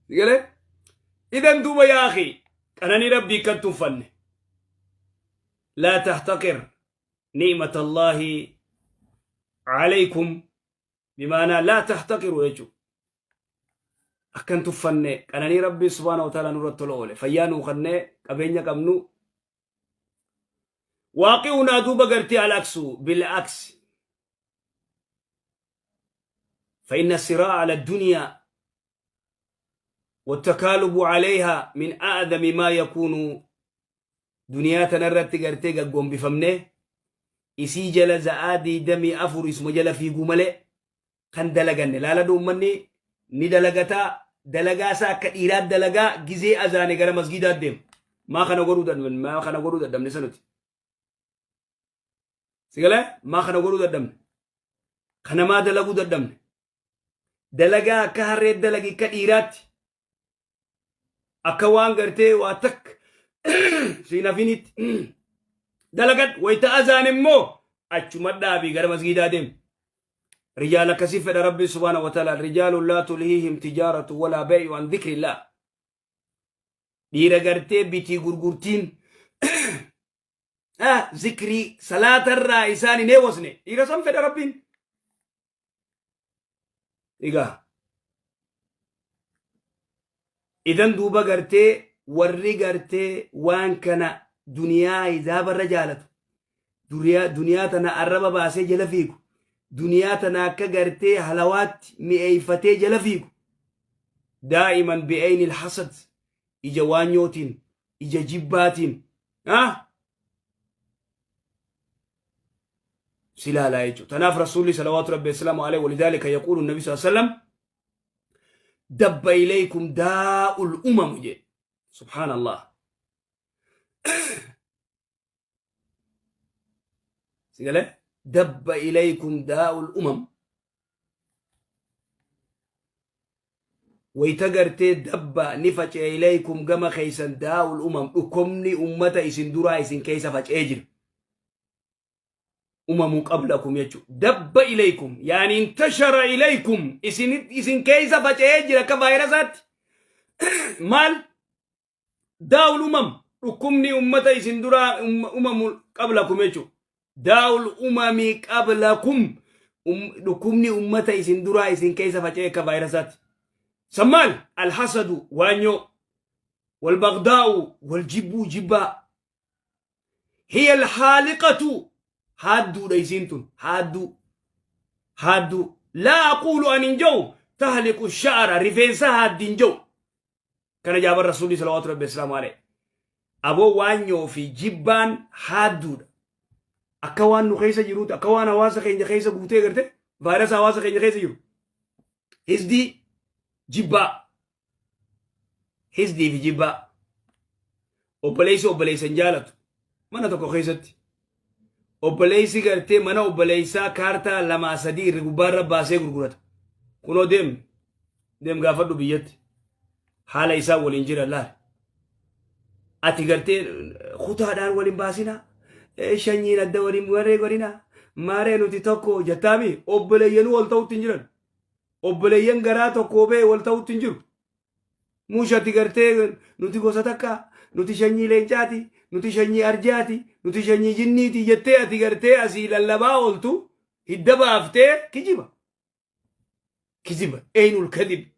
Sigalee? Idan duuba yaa akhi qananii rabbii kan tuffanne. Laa tahtaqir ni'mata Allaahi alaykum bimaanaa laa tahtaqiru jechuudha. Akkan tuffanne qananii rabbii subhaana wa ta'ala nurratti tola oole fayyaa nuu kennee qabeenya qabnu waaqi'unaa duuba gartee alaksu bil'aksi. فإن الصراع على الدنيا والتكالب عليها من أعظم ما يكون. Duniyaa tanarratti gartee gaggombifamnee isii jala za'aa 24 isuma jala fiiguu malee kan dalaganne laaladhu. Ummanni ni dalagataa, dalagaa isaa akka dhiiraa dalagaa, gizee azaane gara masgiidaa deema. Maa kana godhuu dadhabne? Maa kana godhuu dadhabne sanuti sigalee? Maa kana godhuu dadhabne? Kana maa dalaguu dadhabne? Dalagaa akka harree dalagi, akka dhiiraatti, akka waan gartee waa takka siin hafinitti dalagadhu. Wayita azaan immoo achuma dhaabii gara masgiidaa deemu. Rijaal akkasii fedha rabbi subhaanahu wa ta'ala. Rijaalun laa tulhiihim tijaaratu walaa bay'u an dhikrillah. Dhiira gartee bitii gurgurtiin zikrii salaatarraa isaan hin eewwasne, dhiira san fedha rabbiin. Egaa idan duuba gartee warri gartee waan kana duniyaa hizaabarra jaalatu, duniyaa tana arraba baasee jala fiigu, duniyaa tana akka gartee halawaatti mi'eeyfatee jala fiigu, daa'iman bi'ayni alhasad, ija waanyootiin, ija jibbaatiin si ilaalaa jechuudha. Tanaaf Rasuulli salawaatu rabbi wasalaamu alayhi, walidaalika yaquulu nabi sallallahu alaihi wasallam, dabba ilaykum daa'ul umam jedhe. Subhaanallah. Sigalee dabba ilaykum daa'ul umam wayta gartee dabba ni faca'e, ilaykum gama keeysan, daa'ul umam, dhukkubni ummata isin duraa isin keessa faca'ee jira. Umamu qablakum jechu dabba ilaykum, yaani intashara ilaykum, isin keessa faca'ee jira akka vaayirasaatti. Maal daa'ul umam? Dhukkubni ummata isin duraa, umamu qablakum jechu, daa'ul umami qablakum, dhukkubni ummata isin duraa isin keessa faca'ee akka vaayirasaatti. San maal? Alhasadu, waanyoo, walbagdaa'u, waljibbuu, jibbaa. Hiya alhaaliqatu, haadduudha isiin tun, haadduu, haadduu. Laa aquulu, an hin jau, tahliqu sha'ara, rifeensa haaddi hin jau. Kana jaaban rasuulli salawaatu rabbi wasalaamu alayhi. Aboo, waanyoo fi jibbaan haadduudha. Akka waan nu keessa jiruuti, akka waan hawaasa keenya keessa guutee garte vaayirasa hawaasa keenya keessa jiru. Hisdii, jibbaa, hisdii fi jibbaa. Obboleessi obboleessa hin jaalatu. Mana tokko keessatti obboleessi gartee mana obboleessaa kaartaa lamaa sadii irra gubbaarra baasee gurgurata. Kunoo deem deem gaafadhu, biyyatti haala isaa waliin jira laal. Ati gartee kutaadhaan waliin baasinaa, shanyiin adda waliin warree godhinaa, maaree nuti tokko jettaami. Obboleeyyanuu wal ta'utti hin jiran. Obboleeyyan garaa tokkoo ba'e wal ta'utti hin jiru. Muushati gartee nuti gosa takka, nuti shanyii leencaati, nuti shanyii arjaati, nuti shanyii jinniiti jettee ati gartee asii lallabaa ooltu hidda baaftee kijiba. Kijiba eenyul kadib.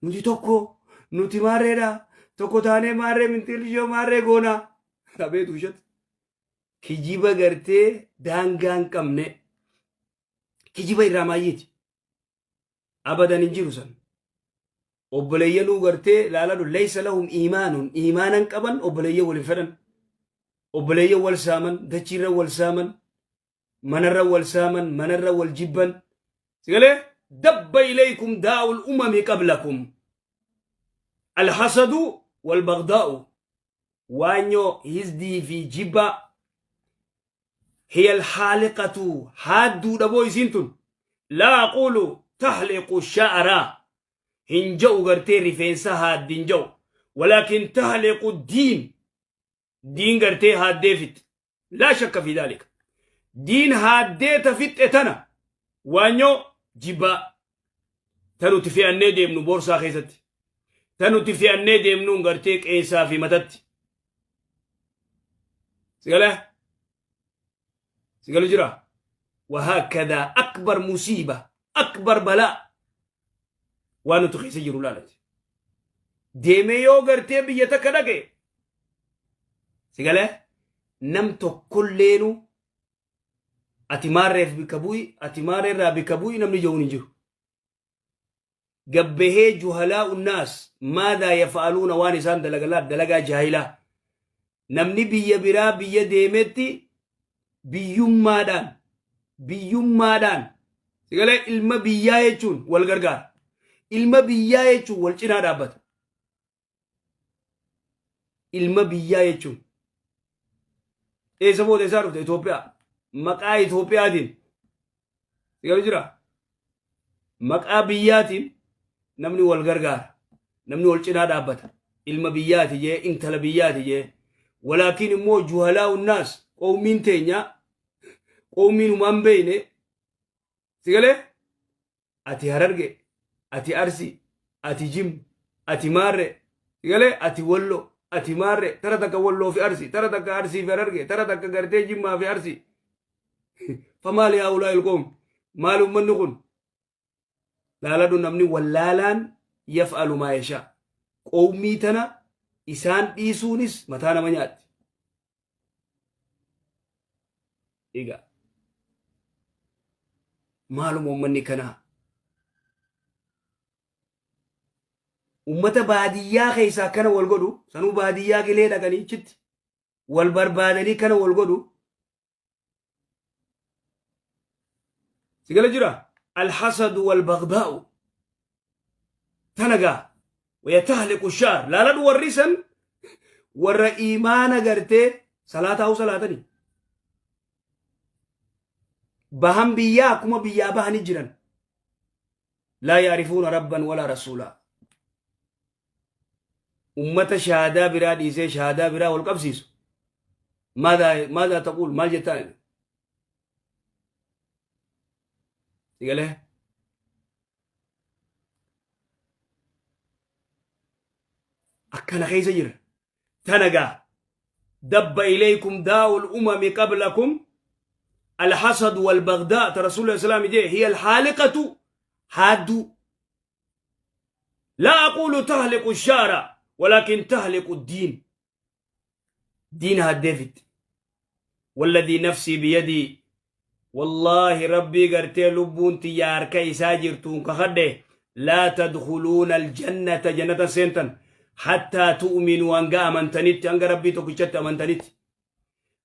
Nuti tokko, nuti maarreedha, tokko taanee maarree mintiilishoo maarree goonaa. Abeetu ishat. Kijiba gartee daangaa hin qabne. Kijiba irraa maayyiiti. Abadan hin jiru san. Obboleeyyanuu gartee laaladhu, laysa lahum iimaanun, iimaanan qaban. Obboleeyyan wal hin fedhan. Obboleeyyan wal saaman, dachiirra wal saaman, manarra wal saaman, manarra wal jibban. Sigalee dabba ilaykum daa'ul umami qablakum. Alhasadu wal bagdaa'u, waanyoo, hizdii fi jibbaa. Hiya alhaaliqatu, haadduudha boo isiin tun. Laa aquulu tahliqu sha'ra, hin ja'u gartee rifeensa haaddi hin ja'u, walaakin tahliqu diin, diin gartee haaddee fixxe. Laa shakka fi daalika, diin haaddee ta fixxe tana waanyoo jibbaa ta nuti fe'annee deemnu boorsaa keessatti. Ta nuti fe'annee deemnuun gartee qeensaa fi matatti. Sigalee? Sigalu jira? وهكذا أكبر مصيبة، أكبر بلاء waan nuti keessa jiru laalati. Deemee yoo gartee biyya takka dhaqe, sigalee, nam tokkolleenu ati maarreef bikka bu'i, ati maarreerraa bikka bu'i namni jiruun hin jiru. Gabbahee جهلاء الناس ماذا يفعلون, waan isaan dalagalaa dalagaa jaahilaa. Namni biyya biraa biyya deemetti biyyummaadhaan, sigalee, ilma biyyaa jechuun wal gargaara. Ilma biyyaa jechuun wal cinaa dhaabbata. Ilma biyyaa jechuun. Eessa booda isaa dhufte? Itoophiyaa. Maqaa Itoophiyaatiin. Sigalee jira. Maqaa biyyaatiin namni wal gargaara. Namni wal cinaa dhaabbata. Ilma biyyaati jee, intala biyyaati jee. ولكن immoo جهلاء الناس, qoomiin teenya, qoomiin humaan beeyne, sigalee, ati Hararge, ati Arsi, ati Jim, ati Maarre, sigalee, ati Wallo, ati Maarre, tara takka Walloo fi Arsi, tara takka Arsii fi Hararge, tara takka gartee Jimmaa fi Arsi. فما لهؤلاء القوم, maali ummanni kun? Laaladhu, namni wallaalaan يفعل ما يشاء. Qowmii tana isaan dhiisuunis mataa nama nyaatti. Egaa maaluma ummanni kanaa? Ummata baadiyyaa keessaa akkana wal godhu, sanuu baadiyyaa qilee dhaqanii achitti wal barbaadanii kana wal godhu. Sigala jira? الحسد والبغضاء tanagaa ويتهلك الشعر. Laaladhu, warri san warra iimaana gartee salaataa hau salaatanii bahan, biyyaa akkuma biyyaa bahanii jiran, لا يعرفون ربا ولا رسولا. Ummata shahaadaa biraa dhiisee shahaadaa biraa wal qabsiisu. ماذا ماذا تقول? Maal jettaan? Sigalee, akkana keessa jira. Tanagaa دب إليكم داء الأمم قبلكم الحسد والبغضاء. رسول الله صلى الله عليه وسلم هي الحالقة حاد. لا أقول تهلك الشعر ولكن تهلك الدين. دينها ديفيد. والذي نفسي بيدي, والله ربي قرتي لبون تيار كيسا جرتون كخده, لا تدخلون الجنة, جنة سنتن, حتى تؤمنوا, أنقا أمنتنت, أنقا ربي تكشت أمنتنت.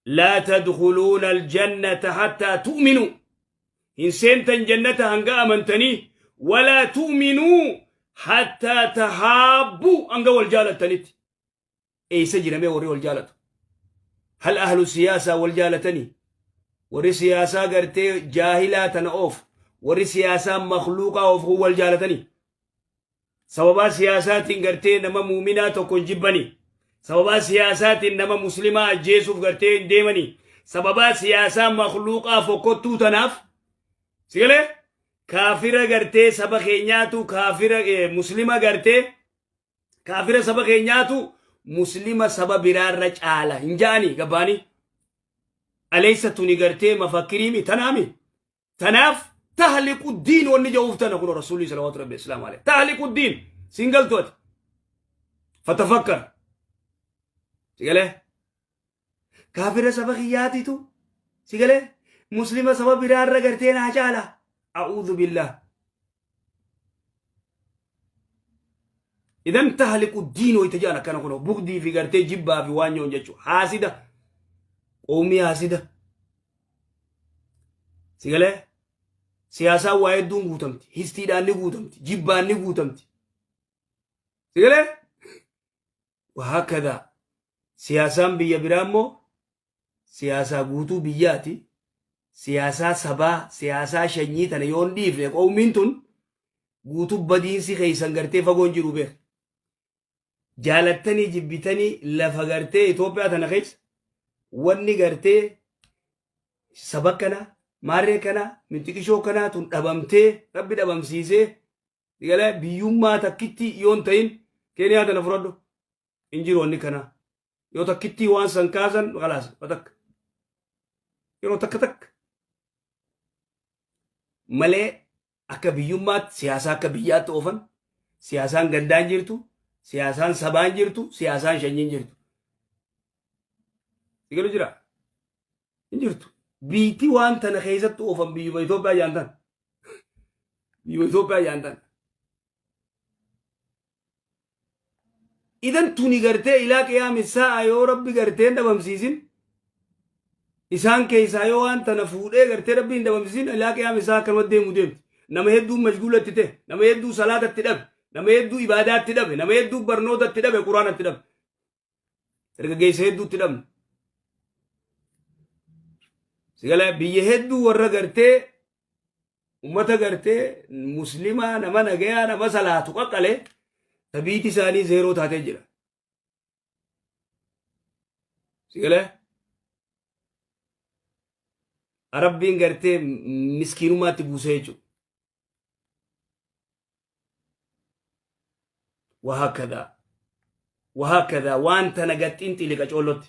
لا تدخلون الجنة حتى تؤمنوا, إن سنتن جنة أنقا أمنتني, ولا تؤمنوا حتى تحابوا, أنقا والجالتنت. أي سجن وري والجالت؟ هل أهل السياسة والجالتني? Warri siyaasaa gartee jaahilaa tana oof, warri siyaasaa makluuqaa oof wal jaalatanii? Sababaa siyaasaatiin gartee nama muuminaa tokko hin jibbanii? Sababaa siyaasaatiin nama muslimaa ajjeesuuf gartee hin deemanii? Sababaa siyaasaa makluuqaa fokkottuu tanaaf, sigalee, kaafira gartee saba keenyaatu kaafira muslima gartee kaafira saba keenyaatu muslima saba biraarra caala hin ja'anii gabbaanii? أليس tuni gartee mafakkiriimi tanaami? Tanaaf تهلك الدين wanni ja'uuf tana. Kun rasuulli صلوات ربي السلام عليه تهلك الدين singaltooti. فتفكر. Sigalee, kaafira saba kiyyaatitu, sigalee, muslima saba biraarra gartee naa caala. أعوذ بالله. إذن تهلك الدين wayta akkana kun bugdii fi gartee jibbaa fi waan nyoon jechuu. Haasida, qoomii haasida. Sigalee, siyaasaan waa hedduun guutamti, histiidhaan ni guutamti, jibbaan ni guutamti. Sigalee, وهكذا siyaasaan biyya biraa immoo siyaasaa guutuu biyyaati. Siyaasaa sabaa, siyaasaa shanyii tana yoon dhiifne, qoomiin tun guutuu badiinsi keeysan gartee fagoon jiru beek. Jaalattanii jibbitanii lafa gartee Itoophiyaa tana keessa wanni gartee saba kana, maarree kana, minxiqishoo kanaa tun dhabamtee, rabbi dhabamsiisee, galee, biyyummaa takkitti yoon ta'in Keeniyaa tana fudhadhu. Hin jiru wanni kanaa. Yoo takkittii waan san kaasan khalaas batakka. Yeroo takka takka. Malee akka biyyummaatti siyaasaa akka biyyaatti oofan, siyaasaan gandaan jirtu, siyaasaan sabaan jirtu, siyaasaan shanyiin jirtu. Sigalu jira? Hin jirtu. Biitti waan tana keessatti oofan biyyuma Itoophiyaa jaantan. Biyyuma Itoophiyaa jaantan. Idan tuni gartee ilaa qiyaami saa'a yoo Rabbi gartee hin dhabamsiisin, isaan keessaa yoo waan tana fuudhee gartee Rabbi hin dhabamsiisin, ilaa qiyaami saa'a akkanuma deemu deemti. Nama hedduu mashguulatti ta'e, nama hedduu salaatatti dhabe, nama hedduu ibaadaatti dhabe, nama hedduu barnootatti dhabe, quraanatti dhabe. Dargaggeessa hedduutti dhabne. Sigala biyya hedduu warra gartee ummata gartee muslimaa nama nagayaa nama salaatu qaqqale tabiiti isaanii zeeroo taatee jira. Sigala Rabbiin gartee miskiinummaatti buusee jechuudha. Wahakkadaa wahakkadaa waan tana gaxxiinxiili qacoollotti.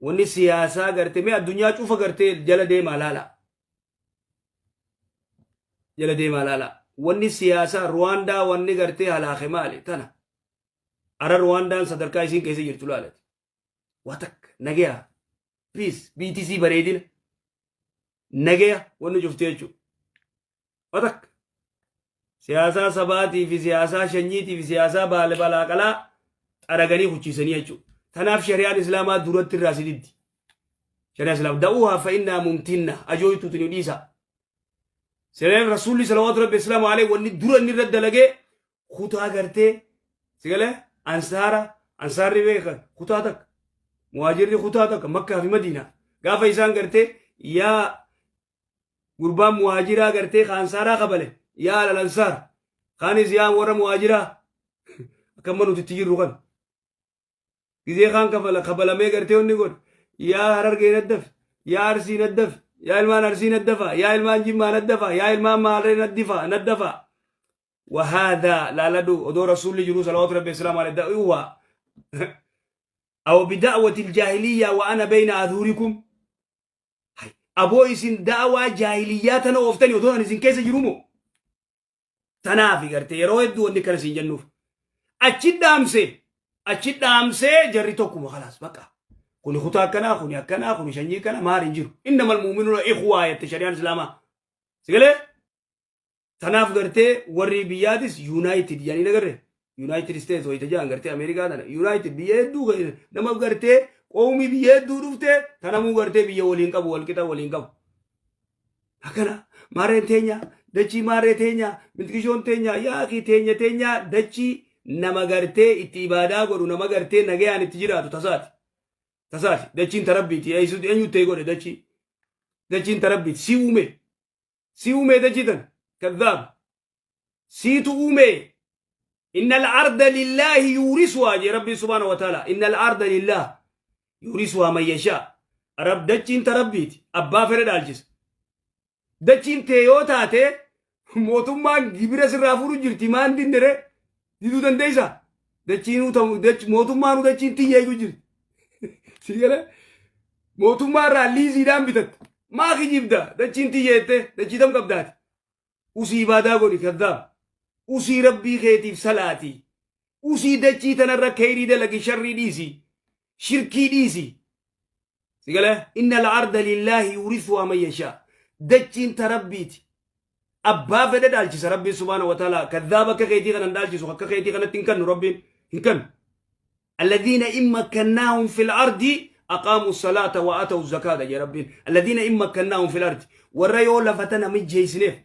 Wanni siyaasaa gartee mee addunyaa cufa gartee jala deemaa laala. Jala deemaa laala. Wanni siyaasaa Ruwaandaa wanni gartee halaake maali tana. Ara Ruwaandaan sadarkaa isiin keessa jirtu laalati. Waa takka nagaya peace BTC bareedina nagaya wanni cufti jechuudha. Waa takka siyaasaa sabaatii fi siyaasaa shanyiitii fi siyaasaa baale balaaqalaa xaraganii kuchiisanii jechuudha. Tanaaf shari'aan islaamaa duratti irraa si diddi. Shari'aan islaamaa da'uuhaa fa'innaa mumtinna ajooytuutu ni dhiisa. Shari'aan rasuulli salawaatu rabbi islaamu alayhi wanni dura inni irra dalagee kutaa gartee si galee ansaara ansaarri beekan kutaa takka muhaajirri kutaa takka Makkaa fi Madiinaa gaafa isaan gartee yaa gurbaan muhaajiraa gartee ka ansaaraa kabale yaa alal ansaar kaanis yaa warra muhaajiraa akka amma nuti itti jirru kan gizee kaan kafala kabalamee gartee wanni godhu yaa Harargee naddaf, yaa Arsii naddaf, yaa ilmaan Arsii naddafa, yaa ilmaan Jimmaa naddafa, yaa ilmaan Maarree naddifa naddafa. وهذا لا لدو ودو رسول جلو صلوات ربي السلام عليه دعوة أو بدعوة الجاهلية وأنا بين أظهركم. أبو إسن دعوة جاهلية تنا أوفتني ودو أنا إسن كيس جرومو tanaafi gartee yeroo hedduu wanni kana siin jennuuf achi dhaamsee achi dhaamsee jarri tokkuma kalaas baqa kuni kutaa akkanaa kuni akkanaa kuni shanyii kana maal hin jiru innamal mu'minuuna ikhwaa jette shari'aan islaamaa sigalee. Tanaaf gartee warri biyyaatis united jedhanii nagarre United States wayita jedhan gartee Ameerikaa tana united biyya hedduu nama gartee qoomii biyya hedduu dhufte tanamuu gartee biyya waliin qabu walqixa waliin qabu. Akkana maarreen teenya dachii maarree teenya mintikishoon teenya yaakii teenya teenya dachii nama gartee itti ibaadaa godhu nama gartee nagayaan itti jiraatu tasaati. Tasaati dachiin tarabbiiti eenyutti ta'e godhe dachii dachiin tarabbiiti si uume si uume dachii tan kadhaab siitu uume. Inna al-arda lillaahi yuurisuhaa jee Rabbiin subhaana wa ta'ala. Inna al-arda lillaah yuurisuhaa man yashaa. Rab dachiin ta Rabbiiti abbaa fedhe dhaalchisa. Dachiin tee yoo taate mootummaan gibira sirraa fuudhu jirti maan dindere diduu dandeessa? Dachiinuu mootummaanuu dachiin tiyya eeguu jirti. Si galee mootummaa irraa liiziidhaan bitatta. Maa kijibda? Dachiin tiyya jettee dachii tam qabdaati? Usii ibaadaa godhi kaddaab. Usii Rabbii keetiif salaati. Usii dachii tanarra keyrii dalagi, sharrii dhiisi. Shirkii dhiisi. Si galee inna al-arda lillaahi yuurisuhaa man yashaa. Dachiin ta Rabbiiti. Abbaa fedhe dhaalchisa Rabbiin subhaana wa ta'ala. Kaddaaba akka keetii kana hin dhaalchisu, akka keetii kanatti hin kennu Rabbiin hin kennu. Alladhiina in makkannaahum fil ardi aqaamu salaata wa atawu zakaata jee Rabbiin. Alladhiina in makkannaahum fil ardi warra yoo lafa tana mijjeessineef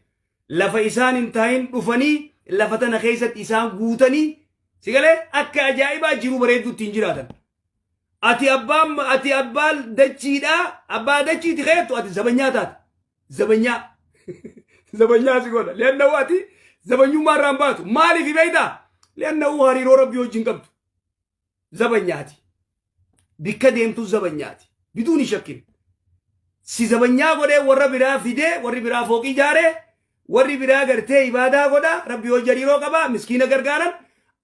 lafa isaan hin taa'in dhufanii lafa tana keessatti isaan guutanii si galee akka ajaa'ibaa jiruu bareedduu ittiin jiraatan. Ati abbaan ati abbaan dachiidhaa abbaa dachiiti keettu ati zabanyaa taate. Zabanyaa. Zabanyaa si godha. Li'annahu ati zabanyummaa irraa hin baatu. Maaliif beektaa? Li'annahu hariiroo Rabbii wajjin qabdu. Zabanyaati. Bikka deemtu zabanyaati. Biduuni shakkin. Si zabanyaa godhee warra biraa fidee warri biraa fooqii ijaaree warri biraa gartee ibaadaa godha Rabbii wajji hariiroo qaba miskiina gargaaran.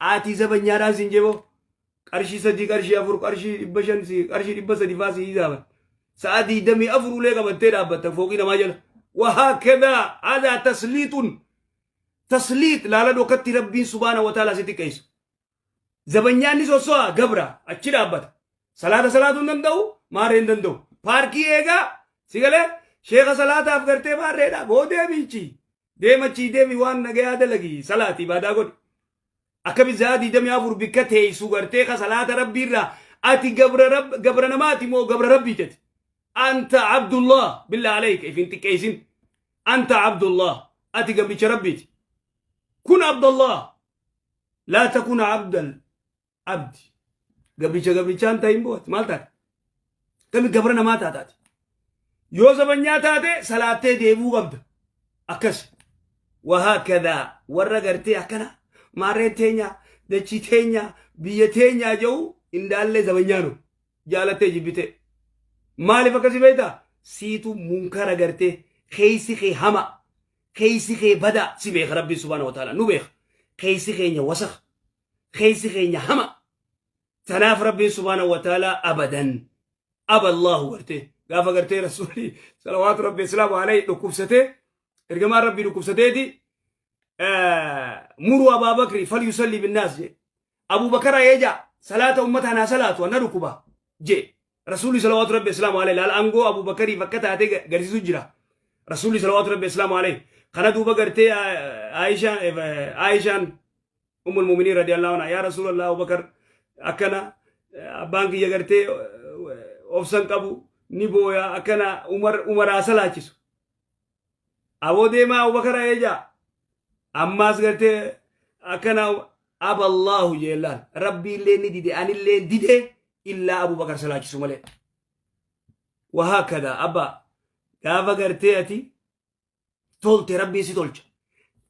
Ati zabanyaadhaan siin jeboo qarshii 3, qarshii 4, qarshii 500, qarshii 300 faa si hisaaban. Sa'a 24 ulee qabattee dhaabbatta fooqii namaa jala. وهكذا هذا تسليط تسليط laala dhokkatti Rabbiin سبحانه وتعالى si xiqqeessu. Zabanyaan ni sosso'a, gabra achi dhaabbata. Salaata salaatuu hin danda'u, maarree hin danda'u. Paarkii eegaa si galee sheeka salaataaf gartee maarreedha. Boodee biichi. Deemachii deemi, waan nagayaa dalagi, salaati ibaadaa godhi. Akkami sa'a 24 bikka teessu gartee ka salaata Rabbiirraa ati gabra gabra namaati moo gabra Rabbiitati? أنت عبد الله، بالله عليك ifin xiqqeessin. أنت عبد الله، ati gabricha Rabbiiti. كن عبد الله لا تكن عبد العبد. Gabricha gabrichaan ta'in booti maal taate? Kami gabra namaa taataati? Yoo zabanyaa taate salaattee deebuu qabda. Akkas. وهكذا warra gartee akkana maarreen teenya, dachii teenya, biyya teenya jedhu indaallee zabanyaanu jaalattee jibbite. Maaliif akkasi beektaa? Siitu munkara gartee keeysi kee hama, keeysi kee bada. Si beeka Rabbi سبحانه وتعالى, nu beeka. Keeysi keenya wasakh, keeysi keenya hama. Tanaaf Rabbiin سبحانه وتعالى أبدا أبى الله gartee gaafa gartee Rasuulli صلوات ربي وسلامه عليه dhukkubsatee, ergamaan Rabbii dhukkubsateeti, "مروا أبا بكر فليصل بالناس" je. Abu Bakara eeja salaata ummata naa salaatu, anna dhukkuba je Rasuulli صلوات ربي وسلامه عليه. Laal, angoo Abu Bakarii bakka taate garsiisu jira Rasuulli صلوات ربي وسلامه عليه. Kana duuba gartee Aishaan أم المؤمنين رضي الله عنها, "يا رسول الله, Abu Bakar akkana, abbaan kiyya gartee obsan qabu, ni booya, akkana, Umar Umaraa salaachisu." Aboo deemaa Abubakar eeja. Ammaas gartee akkana, أبى الله jeellaan, Rabbi illee ni dide, anillee dide, illaa Abubakar salaachisu malee. وهكذا abba, gaafa gartee ati tolte Rabbiin si tolcha.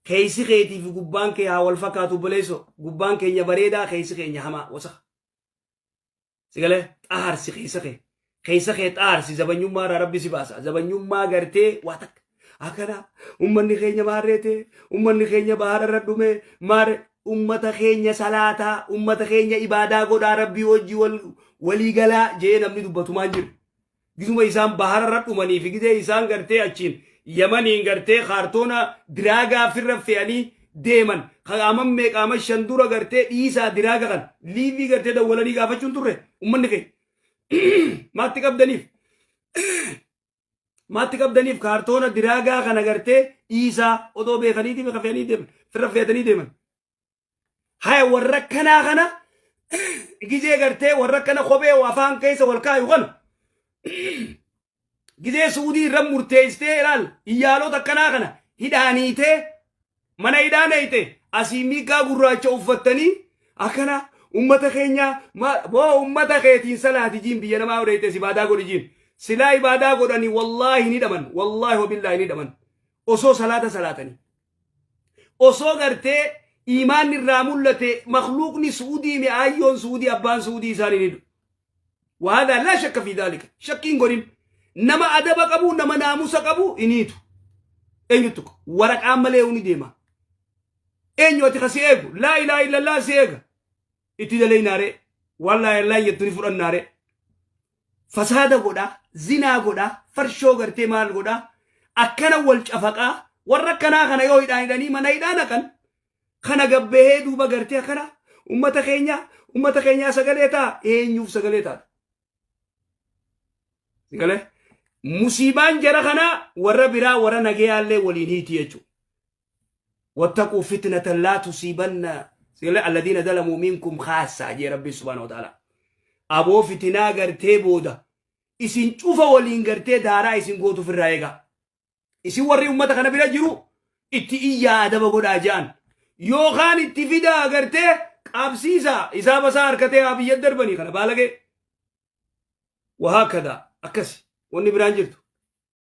Keeysi keetii fi gubbaan kee haa wal fakkaatu. Obboleesso, gubbaan keenya bareedaa, keeysi keenya hamaa, wasakha. Sigalee xaarsi keessa kee. Keessa kee xaarsi, zabanyummaa irraa Rabbi si baasa. Zabanyummaa gartee waa takka. Akkana ummanni keenya maarreete, ummanni keenya bahara irra dhume, maarre ummata keenya salaataa, ummata keenya ibaadaa godhaa, Rabbii wajji walii galaa jee namni dubbatu maan jiru. Gisuma isaan bahara irra dhumanii fi gisee isaan gartee achiin Yamaniin gartee kaartoona diraagaa firra fe'anii deeman, qaaman meeqaama shan dura gartee dhiisaa diraaga kan liivii gartee dawwalanii gaafachuun turre. Ummanni keenya maatti qabdaniif, maatti qabdaniif, kaartoona diraagaa kana gartee dhiisaa odoo beekaniitiif fe'anii deeman, firra fe'atanii deeman. Haya, warra kanaa kana gizee gartee warra kana kophee afaan keessa wal kaayu kana gizee Suudii irra murteessitee, ilaal, iyyaalota akkanaa kana hidhaaniitee mana hidhaanayte, asii miiqaa gurraacha uffattanii akkana ummata keenya boo, ummata keetiin salaati jiin, biyya namaa odeeyte ibaadaa godhi jiin. Silaa ibaadaa godhanii wallaahi ni dhaman, wallaahi wabillaahi ni dhaman. Osoo salaata salaatanii, osoo gartee iimaanni irraa mul'ate, makluuqni Suudii mi'aayyoon Suudii, abbaan Suudii isaanii ni du'u. وهذا لا شك في ذلك. Shakkiin godhin, nama adaba qabu, nama naamusa qabu iniitu eenyuttu waraqaa malee ni deema. Eenyu ati kasi eegu? لا إله إلا الله si eega. Itti dalaynaare, wallaahi allaa jettu ni fudhannaare. Fasaada godha, zinaa godha, farshoo gartee maal godha, akkana wal cafaqaa. Warra akkanaa kana yoo hidhaan hidhanii mana hidhaa naqan, kana gabbahee duuba gartee akkana ummata keenya, ummata keenyaa sagalee ta'a. Eenyuuf sagalee ta'a? Sagalee musiibaan jara kanaa warra biraa, warra nagayaallee waliin hiiti jechuudha. واتقوا فتنة لا تصيبن الذين ظلموا منكم خاصة jee Rabbi سبحانه وتعالى. Aboo, fitinaa gartee booda isin cufa waliin gartee daaraa isin gootu ofirraa eegaa. Isin warri ummata kana bira jiru itti iyyaa, adaba godhaa je'an. Yookaan itti fidaa gartee qabsiisa isaa basaa harkatee haa biyya darbanii kana baalagee. وهكذا akkas wanni biraan jirtu.